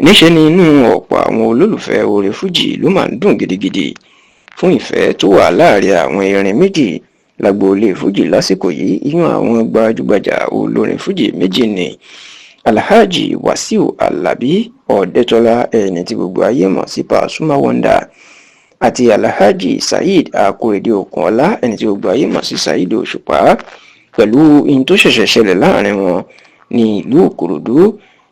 Níṣẹ́ ni inú ọ̀pọ̀ àwọn olólùfẹ́ orin fújì ló máa ń dùn gidigidi fún ìfẹ́ tó wà láàrin àwọn erin méjì lágboolé fújì lásìkò yìí. Iyún àwọn gbajúgbajà olórin fújì méjì ni Alhaji Wasiu Alabi Ọ̀dẹ́tọ́lá, ẹni tí gbogbo ayé mọ̀ sí Pasuma Wonder, àti Alhaji Saheed Akorede Okunola, ẹni tí gbogbo ayé mọ̀ sí Saheed Òṣùpá, pẹ̀lú ihun tó ṣẹ̀ṣẹ̀ ṣẹlẹ̀ láàrin wọn ní ìlú Ìkòròdú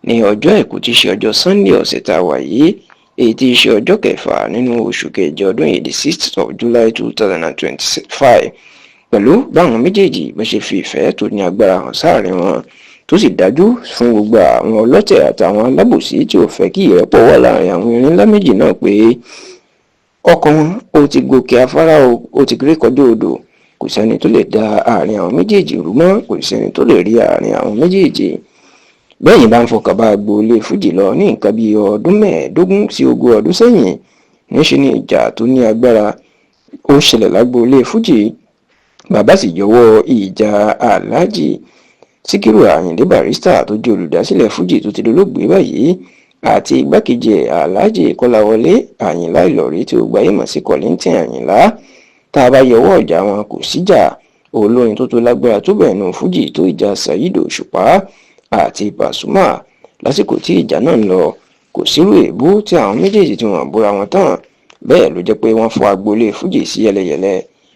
ní ọjọ́ Àìkú tí í ṣe ọjọ́ Sunday ọ̀sẹ̀ tá a wà yìí, èyí tí í ṣe ọjọ́ kẹfà nínú oṣù kẹjọ ọdún yìí, the 6th of July 2025, pẹ̀lú báwọn méjèèjì bó ṣe fi ìfẹ́ tó ní agbára hàn sáàrin wọn, tó sì dájú fún gbogbo àwọn ọlọ́tẹ̀ àtàwọn alábòsí tí ò fẹ́ kí ìrẹ́pọ̀ wà láàrin àwọn erin ńlá méjì náà pé ọkàn wọn ó ti gòkè afárá, ó ti rí kọjá odò. Kò sẹ́ni tó lè da àárín àwọn méjèèjì rú mọ́, kò sẹ́ni tó lè rí àárín àwọn méjèèjì. Bẹ́yìn bá ń fọkàn bá agboolé fújì lọ ní nǹkan bíi ọdún 15 sí 20 ọdún sẹ́yìn, níṣẹ́ ni ìjà tó ní agbára ó ṣẹlẹ̀ lágboolé fújì. Bàbá sì jọ̀wọ́ ìjà Alhaji Síkírù Àyìndé Barrister, tó jẹ́ olùdásílẹ̀ fújì tó ti dolóògbé báyìí, àti igbákejì ẹ̀, Alhaji Kọ́láwọlé Àyìnlá Ìlọ̀rí, tí ó gbayé mọ̀ sí Kollington Àyìnlá. Tá a bá yọwọ́ ọjà wọn, kò síjà olórin tó tó lágbára tó bẹ̀ẹ̀ nù fújì tó ìjà Saheed Òṣùpá àti Pasuma. Lásìkò tí ìjà náà ń lọ, kò sírú èébú tí àwọn méjèèjì tí wọ́n búra wọn tán. Bẹ́ẹ̀ ló jẹ́ pé wọ́n fọ́ agboolé fújì sí yẹlẹyẹlẹ,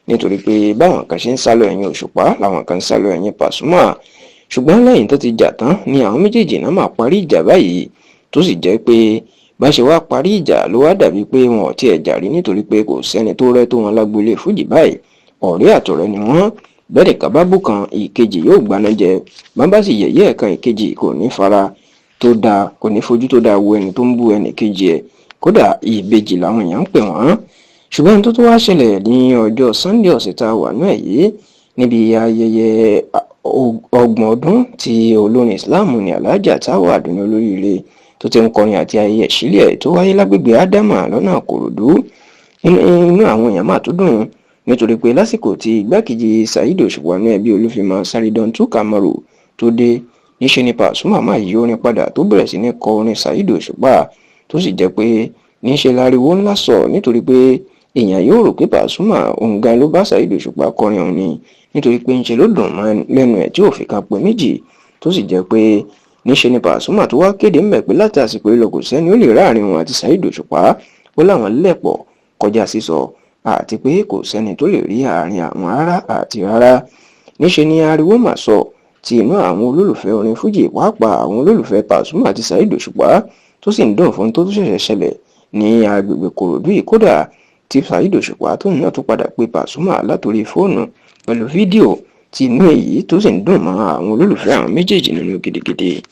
nítorí pé báwọn kan ṣe ń sálọ ẹ̀yìn Òṣùpá làwọn kan ń sálọ ẹ̀yìn Pasuma. Ṣùgbọ́n lẹ́yìn tó ti jà tán ni àwọn méjèèjì náà máa parí ìjà báyìí, tó sì jẹ́ pé bá ṣe wá parí ìjà ló wá dàbí pé wọn ò tiẹ̀ jà rí, nítorí pé kò sẹ́ni tó rẹ́ tó wọn lágboolé fújì báyìí. Ọ̀rẹ́ àtọ̀rẹ́ ni wọ́n. Bẹ́ẹ̀ ká bá bù kan, ìkejì yóò gbaná jẹ. Bá sì yẹ̀yẹ́ ẹ̀kan, ìkejì kò ní fara tó dáa, kò ní fojú tó dáa wo ẹni tó ń bú ẹnì kejì ẹ̀. Kódà, ìbejì làwọn èèyàn ń pè wọ́n. Ṣùgbọ́n tó tó wá ṣẹlẹ̀ ní ọjọ́ Sunday ọ̀sẹ̀ tá a wà náà yìí, níbi ayẹyẹ 30 ọdún tí olórin Islam ní Alhaja Táwa Àdùnní Olóríire tó ti ń kọrin àti ayẹyẹ ìṣílẹ̀ tó wáyé lágbègbè Ádámà lọ́nà Ìkòròdú, inú àwọn èèyàn máa tó dùn, nítorí pé lásìkò tí igbákejì Saheed Òṣùpá ní ẹbí Olúfimọ, Sàrídọ̀ntù Kamaru, tó dé, níṣẹ́ ni Pasuma máa yí orin padà, tó bẹ̀rẹ̀ sí ní kọ orin Saheed Òṣùpá, tó sì jẹ́ pé níṣẹ́ láriwo ńlá sọ, nítorí pé èèyàn yóò rò pé Pasuma òun gan ló bá Saheed Òṣùpá kọrin òun ni, nítorí pé ńṣe ló dùn mọ́ lẹ́nu ẹ̀ tí ò fi kan pé méjì. Tó sì jẹ́ pé níṣẹ́ ni Pasuma tó wá kéde ńbẹ̀ pé láti àsìkò yìí lọ, kò sẹ́ni ó lè ráàrin òun àti Saheed Òṣùpá. Ó láwọn lẹ̀pọ̀ kọjá sísọ, àti pé kò sẹ́ni tó lè rí àárín àwọn rárá àti rárá. Níṣẹ́ ni ariwo mà sọ tí inú àwọn olólùfẹ́ orin fújì, pàápàá àwọn olólùfẹ́ Pasuma àti Saheed Òṣùpá, tó sì ń dùn fún tó tún ṣẹ̀ṣẹ̀ ṣẹlẹ̀ ní agbègbè Kòròdú yìí. Kódà, tí Saheed Òṣùpá tóun náà tún padà pé Pasuma látòrí fóònù pẹ̀lú fídíò, tí inú èyí tó sì ń dùn mọ́ àwọn olólùfẹ́ àwọn méjèèjì nínú gidigidi.